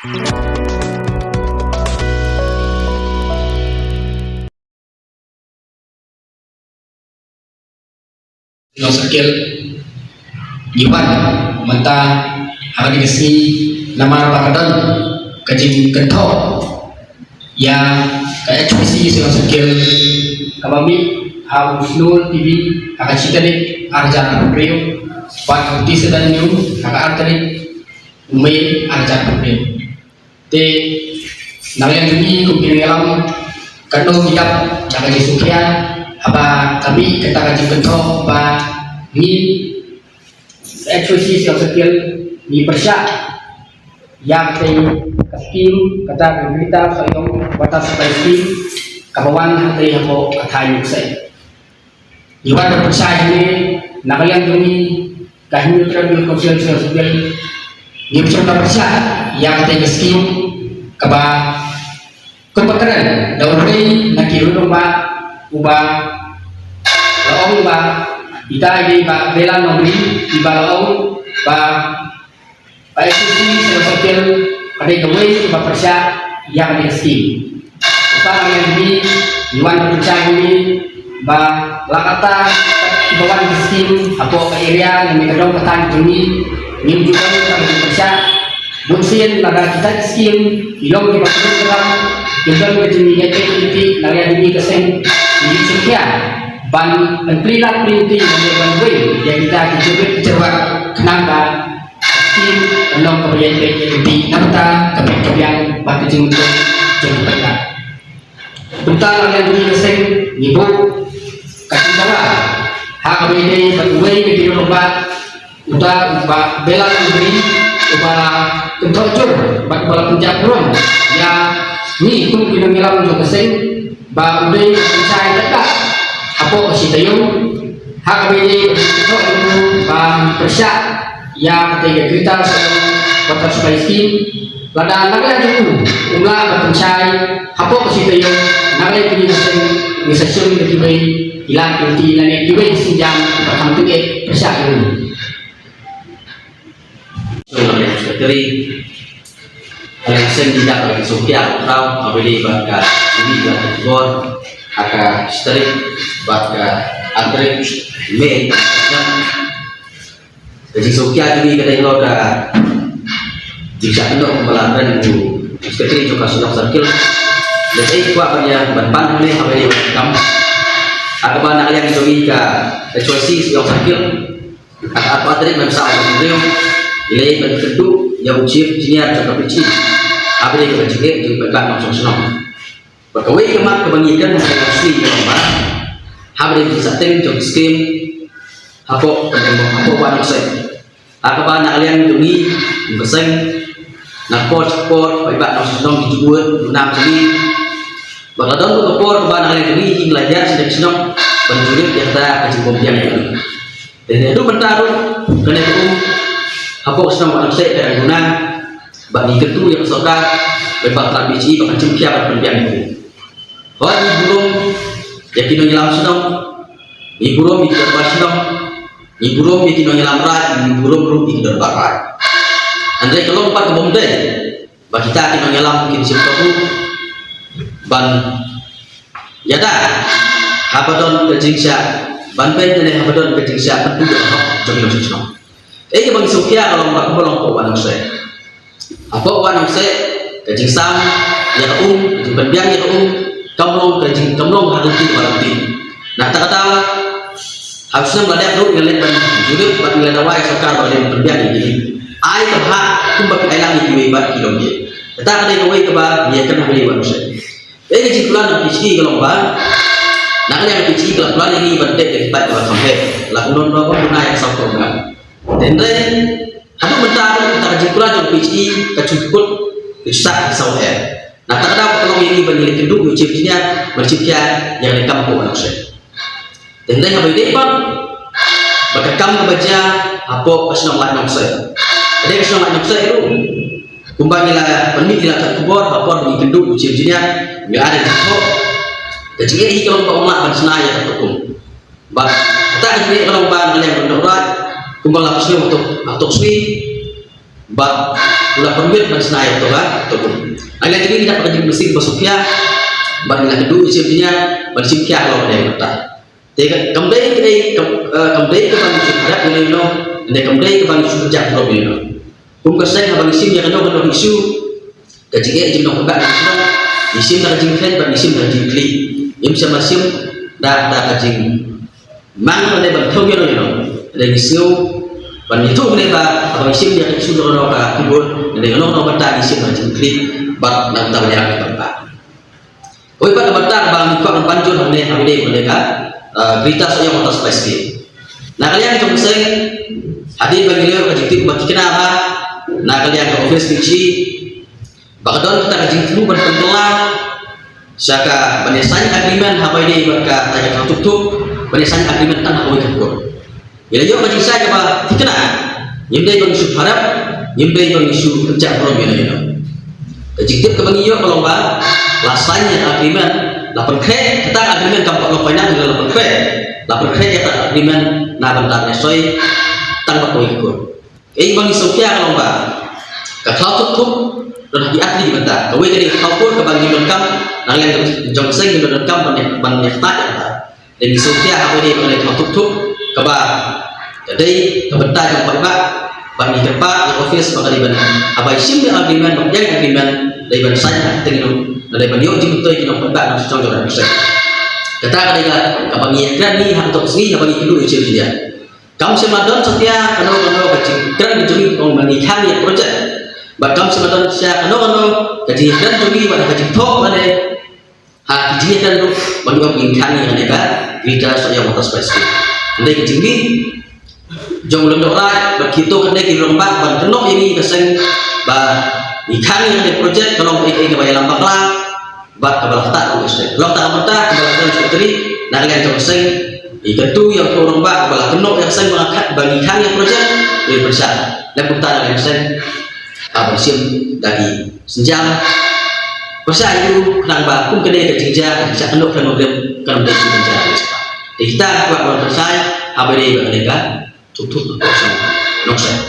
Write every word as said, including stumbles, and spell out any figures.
Long Circle, ngi wan mynta ha kane ka sngi namar ba ka don ka jingkynthoh ïa ka H Y C Shillong Circle kaba mih ha u Shnur T V ha ka shi tarik ar hajar arphew hynriew bad ka T S W ha ka ar tarik u Mei ar hajar arphew hynriew. Te na ka liang jong ngi kum ki nongïalam, katno ngi dap da ka jingsngewkhia haba ka mih kata ka jingkynthoh ba ngi H Y C Shillong Circle ngi pyrshah ïa katei ka skim, kata ka Greater Shillong Water Supply Scheme kaba wan hangtei hapoh ka thaiñ Nongkseh. Ngi wan ban pyrshah ïa kane na ka liang jong ngi ka Hynñiewtrep Youth Council Shillong Circle, ngi pyrshah ban pyrshah ïa katei ka skim kaba kumba kren da uwei na ki rangbah uba la ong ba ita i dei Bah Belan Mawrie, iba la ong ba Ba H Y C Shillong Circle ka dei kawei kaba pyrshah ïa kane ka skim. Uta ka liang jong ngi, ngi wan ban pyrshah ïa kane ba la katta kiba wan ka skim hapoh ka area lane ka dong ka thaiñ jong ngi, ngim ju don kaba pyrshah. Bunsien lada kita ki skim ki long kiba kyrduh kyrang, ki don ka jingïaid lynti na ka liang jong ngi ka seng, ngi ju sngewkhia ban pynplie lad pynplie lane ban weng ïa kita ki jingrit ki jingwad khnang ba skim kan long kaba ïaid beit ïaid beit na bynta ka bit ka biang bad ka jingmyntoi jong ki paidbah. Bynta na ka liang jong ngi ka seng ngi buh ka jingdawa ha kaba ïadei bad uwei na ki rangbah, uta u Bah Belan Mawrie, uba la kynthoh jur bad uba la pynjah burom ïa ngi kum ki nongïalam jong ka seng ba u dei u pynshai paidbah hapoh ka shi taïew. Ha kaba ïadei bad ka jingkynthoh jong u ba pyrshah ïa katei ka Greater Shillong Water Supply Scheme, lada na ka liang jong u um lah ban pynshai hapoh ka shi taïew, na ka liang jong ngi ka seng ngi sa shim da kiwei ki lad ki lynti lane kiwei ki sienjam kiba kham tyngeh pyrshah ïa u. Secretary, ka liang seng ngi dap ka jingsngewkhia kaba ïadei bad ka jingmih ka khubor ha ka shi tarik bad ka ar tarik Mei. Ka jingsngewkhia jong ngi ka dei halor ka jingshah kynnoh ba la kren u Secretary jong ka Shillong Circle. Lehse kwah ban ïa ban pan hangne haba ïadei bad ka kam ha kaba na ka liang jong ngi ka H Y C Shillong Circle. Ka arphew tarik mynta u June, ngi la ïai ban kynduh ïa u Chief Engineer jong ka P H E haba ïadei bad ka jingeh jong ki paidbah nongshong shnong. Bad kawei ka mat kaba ngi kren ha kane ka sngi ka long ba haba ïadei bad ka jingsahteng jong ki skim hapoh ka dong hapoh Wah Nongkseh. Ha kaba na ka liang jong ngi, ngi bseng na por sha por paidbah nongshong shnong ki ju bud, ju nam jong ngi. Bad la don ka por kaba na ka liang jong ngi, ngi la ïaid sha shnong ban ju rit ïa kata ka jingbym biang ïa ngi. Te haduh mynta ruh kane ka um hapoh shnong Wah Nongkseh ka dang duna, bad ngi kyntu ïa ka sorkar, bad ba ka P H E ba kan shim khia ban pynbiang ïa u. Hooid ngi burom ïa ki nongïalam shnong, ngi burom ïa ki dorbar shnong, ngi burom ïa ki nongïalam raid, ngi burom ruh ïa ki dorbar raid. Hynrei ka long pat ka bym dei ba kita ki nongïalam kin shim kabu ban ïada haba don ka jingshah ban beit ne haba don ka jingshah pynduh ïa ka hok jong ki nongshong shnong. Ei kaba ngi sngewkhia ka long ba kumba long hapoh Wah Nongkseh. Hapoh Wah Nongkseh ka jingsam ïa ka um, ka jingpynbiang ïa ka um kam long ka jing kam long ha ka lynti ba lynti. Na kata ka daw ha u snem ba la dep ruh ngi la leit ban jurip bad ngi la dawa ïa ka sorkar ba ka dei ban pynbiang ïa kine. Ai ka bhah kumba ki ai lang ïa kiwei bad ki longdien. Kata ka dei kawei kaba ngi ïakren ha kane Wah Nongkseh. Te ka jingkular na ka P H E ka long ba na ka liang ka P H E ka la kular ïa ngi ban teh ïa ki paip ba kham heh, la kumno kumno ba duna ïa ka saw klur gram. Te hynrei haduh mynta ruh kata ka jingkular jong ka P H E ka shu kut ka shu sah ka saw heh. Na kata ka daw ka long ïa ngi ban ïa leit kynduh ïa u Chief Engineer ban shim khia ïa kane ka kam hapoh Wah Nongkseh. Te hynrei haba ïadei pat bad ka kam kaba jia hapoh ka shnong Laitknongseh. Ka dei ka shnong Laitknongseh ruh kumba ngi la pynmih ngi la thad khubor ha por ba ngi kynduh u Chief Engineer, ngi la ai da ka jingthoh. Ka jingeh hi ka long ba ym lah ban shna ïa ka tukum. Bad kata ka jingeh ka long ba na ka liang ka Bynta Raid kumba la pynshong ha tok, ha tok swi. Bad la permit ban shna ïa uto ka tebun. Ngi la dep ka jingmynsiem ba sngewkhia bad ngi la kynduh ïa u Chief Engineer ban shim khia halor kane ka bynta. Te kam dei kaei, kam, eh, kam dei kaba ngi shu hap ïa u, ne kam dei kaba ngi shu kynjah burom ïa u. Kum ka seng haba ngi shim ïa kano kano ka issue, ka jingeh jong u nongpynbna ka shnong, ngi shim da ka jingkheiñ bad ngi shim da ka jingkylli. Ngim shym la shim da, da ka jingmang lane ban thew ïano ïano. Hynrei ngi sngew ban ïathuh ne ba haba ngi shim ïa ka issue jong ka keyboard, hynrei kano kano ka bynta ngi shim da ka jingkylli bad na ka bynta ban ïarap ïa ka bynta. Kawei pat ka bynta kaba ngi kwah ban pynjur hangne ha kane, kane ka, ah, Greater Sohiong Water Supply Scheme. Na ka liang jong ka seng, hadien ba ngi la ïoh ka jingtip ba thikna bha na ka liang ka office ministry ba ka don kata ka jingthmu ban pynkylla sha ka ban ïa sign agreement ha ba ïadei bad ka, ka thaw thup thup, ban ïa sign agreement tang ha kawei ka kur. Ngi la ïoh ka jingshai kaba thikna. Ngim dei ba ngi shu pharap, ngim dei ba ngi shu kynjah burom ïano ïano. Ka jingtip kaba ngi ïoh ka long ba la sign ïa ka agreement, la pynkhreh kata ka agreement, kam pat long pynang, la pynkhreh, la pynkhreh ïa ka agreement na bynta ka soi tang ba kawei ka kur. Kaei ba ngi sngewkhia ka long ba ka thaw thup thup don ha ki ar tylli ki bynta. Kawei ka dei ka thaw kur kaba ngi donkam na ka liang jong ka seng, ngi donkam ban ïa, ban ïa ktah ïa kata. Te ngi sngewkhia ha kawei ka dei ka thaw thup thup kaba ka dei ka bynta jong u paidbah, bad ngi kyrpad ïa ka office ba ka dei ban, haba shim ïa ka agreement, ba pdiang agreement, dei ban sign ha ka kyrteng jong u, dei ban ïoh jingmyntoi ki nongpaidbah nongshong shnong jong ka seng. Kata ka dei ka, kaba ngi ïakren hi ha kato ka sngi haba ngi kynduh ïa u Chief Engineer. Kam shym la don satia kano kano ka jingkren jong ngi ong ba ngi khang ïa project. Bad kam shym la don satia kano kano ka jingkren jong ngi bad ka jingthoh lane ha ki jingkren ruh ba ngi ong ba ngi khang ïa kane ka Greater Sohiong Water Supply Scheme. Hynrei ka jingmih jong u Lyngdoh Raid bad kito kane ki rangbah ban kynnoh ïa ngi ka seng ba ngi khang ïa kane ka project ka long kaei kaei kaba ïalam bakla bad kaba la ktah ruh ka seng. Long kata ka bynta kaba la kren secretary na ka liang jong ka seng, ngi kyntu ïa u rangbah kaba la kynnoh ïa ka seng ba nga khang, ba ngi khang ïa ka project, ngi pynshai. Lem kumta na ka liang ka seng, ah, ban shim da ki sienjam. Pynshai ïa u khnang ba kum kane ka jingjia, ka jingjia kynnoh khlem rim kan ym dei shu jingjia. Te kita ki kwah ban pynshai ha ba dei ba kane ka thup thup ka seng, nongseng.